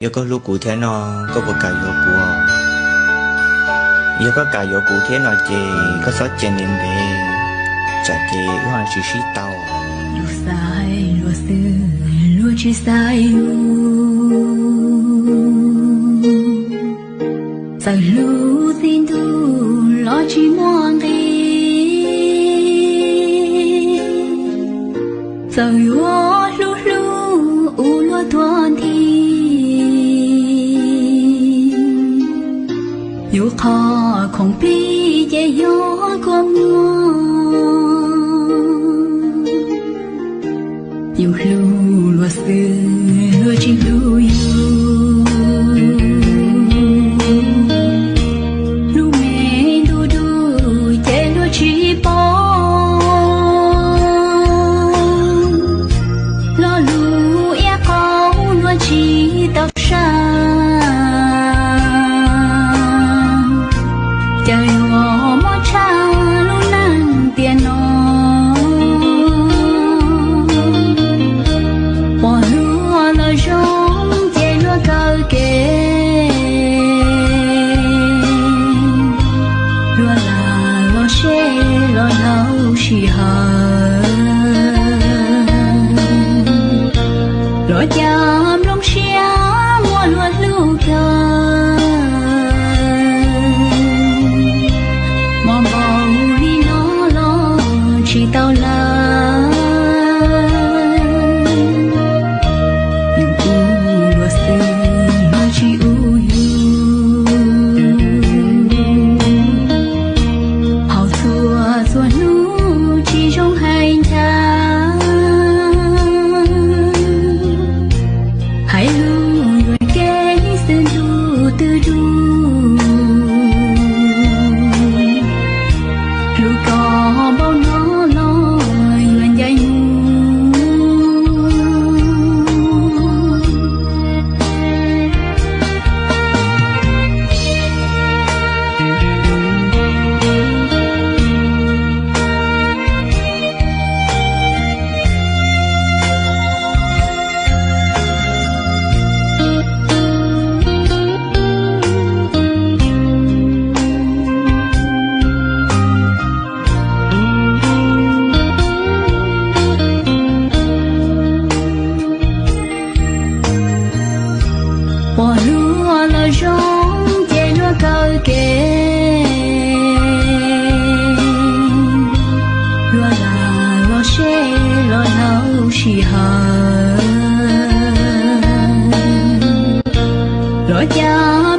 Yog koj hlub kuv thiab no, koj puas kam yuav kuv? Yog koj kam yuav kuv thiab no ces koj txhob cia ntev ntev, tsam ces wb ho tsis sib tau. Luag xaiv luag xwb, luag tsis xaiv yus. Txawm hlub txij ntuj los tsis muaj nqis, txawm yuav hlub hlub ua luag tuag nthi, yus qhov khoom plig ces yog kua muag. Yus hlub luag xwb, luag tsis hlub yus. Lub me ntuj dub ces luag tsis pom, lo lus iab qau luag tsis tau saib. Cas yuav mob tshaj lub neej tiam no, pom luag los zoo ces luag kaw kev, luag lam los seb los laus sij hawm, los cas nplooj siab muab luag hlub kawg. Mob npaum li no los tsis tau lawm, yus ua luag xwb, luag tsis ua yus. Hauv txhua txhua hnub tsis zoo hais ncaj, hais lus yuam kev xwb ntuj twb dub. Hlub koj npaum no los yuav ncaim mus. Pom luag los zoo ces luag kaw kev, luag lam los seb los laus sij hawm, los cas